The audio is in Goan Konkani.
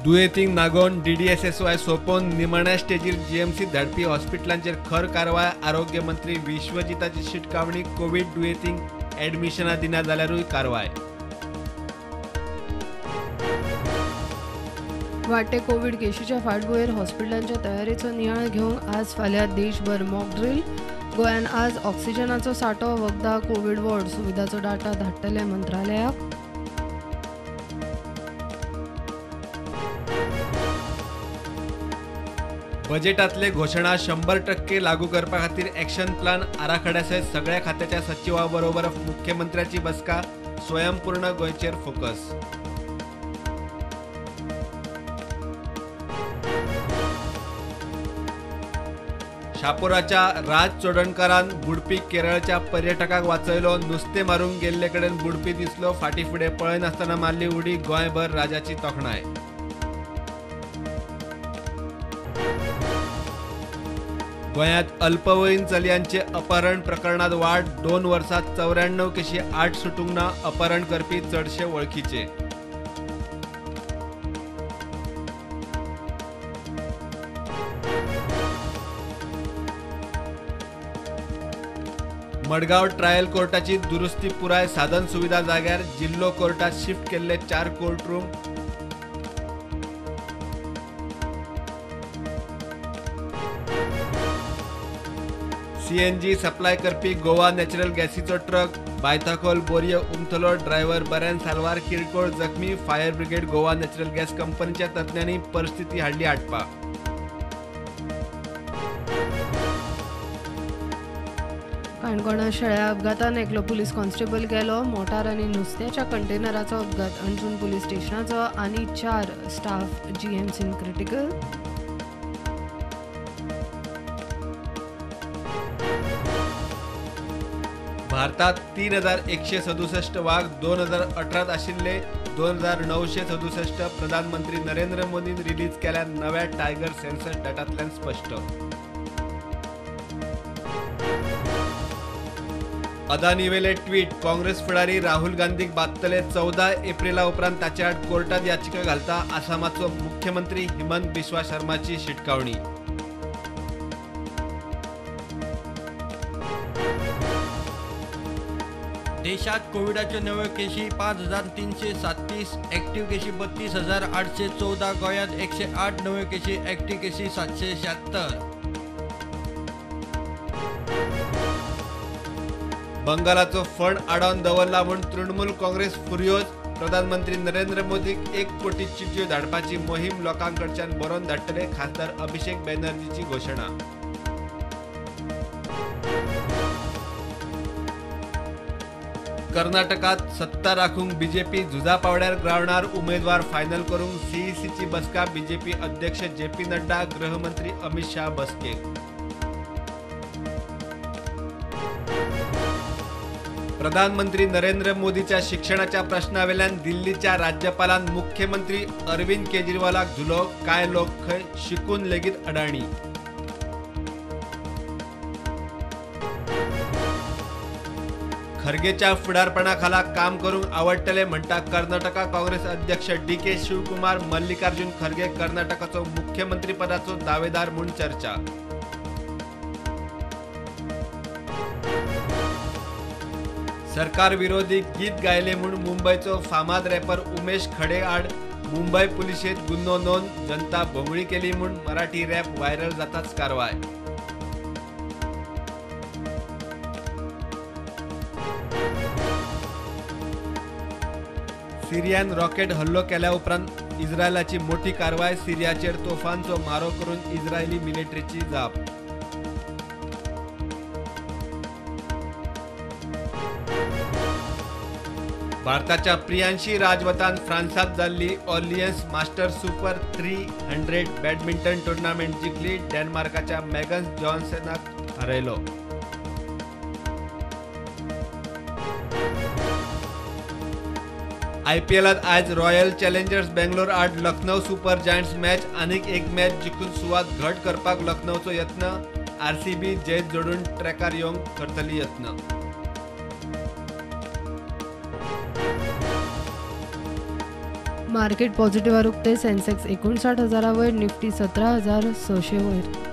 दुयेंतींक नागोवन डीडीएसएसवाय सोंपोवन निमाण्या स्टेजीर जीएमसी धाडपी हॉस्पिटलांचेर खर कारवाय. आरोग्य मंत्री विश्वजिताची शिटकावणी. कोवीड दुयेंतींक ॲडमिशनां दिना जाल्यारूय कारवाय. वाडटे कोवीड केशीच्या फाटभुंयेर हॉस्पिटलांच्या तयारेचो नियाळ घेवंक आज फाल्यां देशभर मॉक ड्रील. गोंयांत आज ऑक्सिजनाचो सांठो, वखदां, कोवीड वॉर्ड सुविधाचो डाटा धाडटले मंत्रालयाक. बजेटातले घोशणा 100% लागू करपा खातीर एक्शन प्लान आराखड्या सयत सगळ्या खात्याच्या सचिवा बरोबर मुख्यमंत्र्याची बसका. स्वयंपूर्ण गोंयचेर फोकस. शापोराच्या राज चोडणकारान बुडपी केरळच्या पर्यटकाक वाचयलो. नुस्तें मारूंक गेल्ले कडेन बुडपी दिसलो. फाटीं फुडें पळयनासतना मारली उडी. गोंयभर राजाची तोखणाय. गोंयांत अल्पवयीन चलयांचे अपहरण प्रकरणात वाड. 2 वर्सांत 94 केशी, 8 सुटूंक ना. अपहरण करपी चडशे वळखीचे. मडगांव ट्रायल कोर्टाची दुरुस्ती पुराय, साधन सुविधा जाग्यार. जिल्लो कोर्टात शिफ्ट केल्ले 4 कोर्ट रूम. सीएनजी सप्लाय करपी गोवा नॅचरल गॅसीचो ट्रक बायथाखोल बोरये उमथलो. ड्रायव्हर बऱ्यान साल्वार, किरकोळ जखमी. Fire brigade Goa natural gas कंपनीच्या तज्ञांनी परिस्थिती हाडली आटपाक. काणकोणा शेळ्या अपघातान एकलो पुलीस कॉन्स्टेबल गेलो. मोटार आनी नुस्त्याच्या कंटेनराचो अपघात. अंजून पुलीस स्टेशनाचो आनी 4 स्टाफ जीएमसीन क्रिटिकल. भारतात 3167 वाग, 2018 आशिल्ले 2967. प्रधानमंत्री नरेंद्र मोदीन रिलीज केल्या नव्या टायगर सेन्सस डाटांतल्यान स्पश्ट. अदानीवेले ट्वीट. काँग्रेस फुडारी राहुल गांधीक बादतले. 14 एप्रिला उपरांत ताचे आड कोर्टात याचिका घालता. आसामाचो मुख्यमंत्री हिमंत बिस्वा शर्माची शिटकावणी. देशात कोविडाच्यो नव्यो केशी 5337, एक्टिव्ह केशी 32,814. गोंयांत 108 नव्यो केशी, एक्टिव्ह केशी 776. बंगालाचो फंड आडावन दवरला म्हूण तृणमूल काँग्रेस फुर्योज. प्रधानमंत्री नरेंद्र मोदीक 1 कोटी चिटयो धाडपाची मोहीम लोकांकडच्यान बरोवन धाडटले. खासदार अभिषेक बॅनर्जीची घोशणा. कर्नाटकात सत्ता राखूंक बीजेपी झुजा पावड्यार ग्रावणार. उमेदवार फायनल करूंक सीईसीची बसका. बीजेपी अध्यक्ष जेपी नड्डा, गृहमंत्री अमित शाह बसकेक. प्रधानमंत्री नरेंद्र मोदीच्या शिक्षणाच्या प्रश्नावेल्यान दिल्लीच्या राज्यपालान मुख्यमंत्री अरविंद केजरीवालाक धुलो. कांय लोक खंय शिकून लेगीत अडाणी. खरगेच्या फुडारपणाखाला काम करूंक आवडटलें म्हणटा कर्नाटका काँग्रेस अध्यक्ष डी के शिवकुमार. मल्लिकार्जुन खरगे कर्नाटकाचो मुख्यमंत्रीपदाचो दावेदार म्हूण चर्चा. सरकार विरोधी गीत गायले म्हूण मुंबयचो फामाद रॅपर उमेश खडे आड मुंबय पुलिशेंत गुन्हो नोंद. जनता बोंगळी केली म्हूण मराठी रॅप व्हायरल जाताच कारवाय. सिरियान रॉकेट हल्लो केल्या उपरांत इस्रायलाची मोठी कारवाय. सिरियाचेर तोफांचो मारो करून इस्रायली मिलिटरीची जाप. भारताच्या प्रियांशी राजवतान फ्रांसात जाल्ली Orleans master super 300 badminton tournament जिखली. डेन्मार्काच्या मॅगन्स जॉन्सनाक हरयलो. आयपीएलात आज रॉयल चॅलेंजर्स बेंगलोर आड लखनौ सुपर जायंट्स मॅच. आनीक एक मॅच जिखून सुवात घट करपाक लखनौचो यत्न. आरसीबी जैत जोडून ट्रॅकार येवंक करतली यत्न. मार्केट पॉझिटिव्हार उक्ते. सेन्सेक्स 59,000 वयर, निफ्टी 17,600 वयर.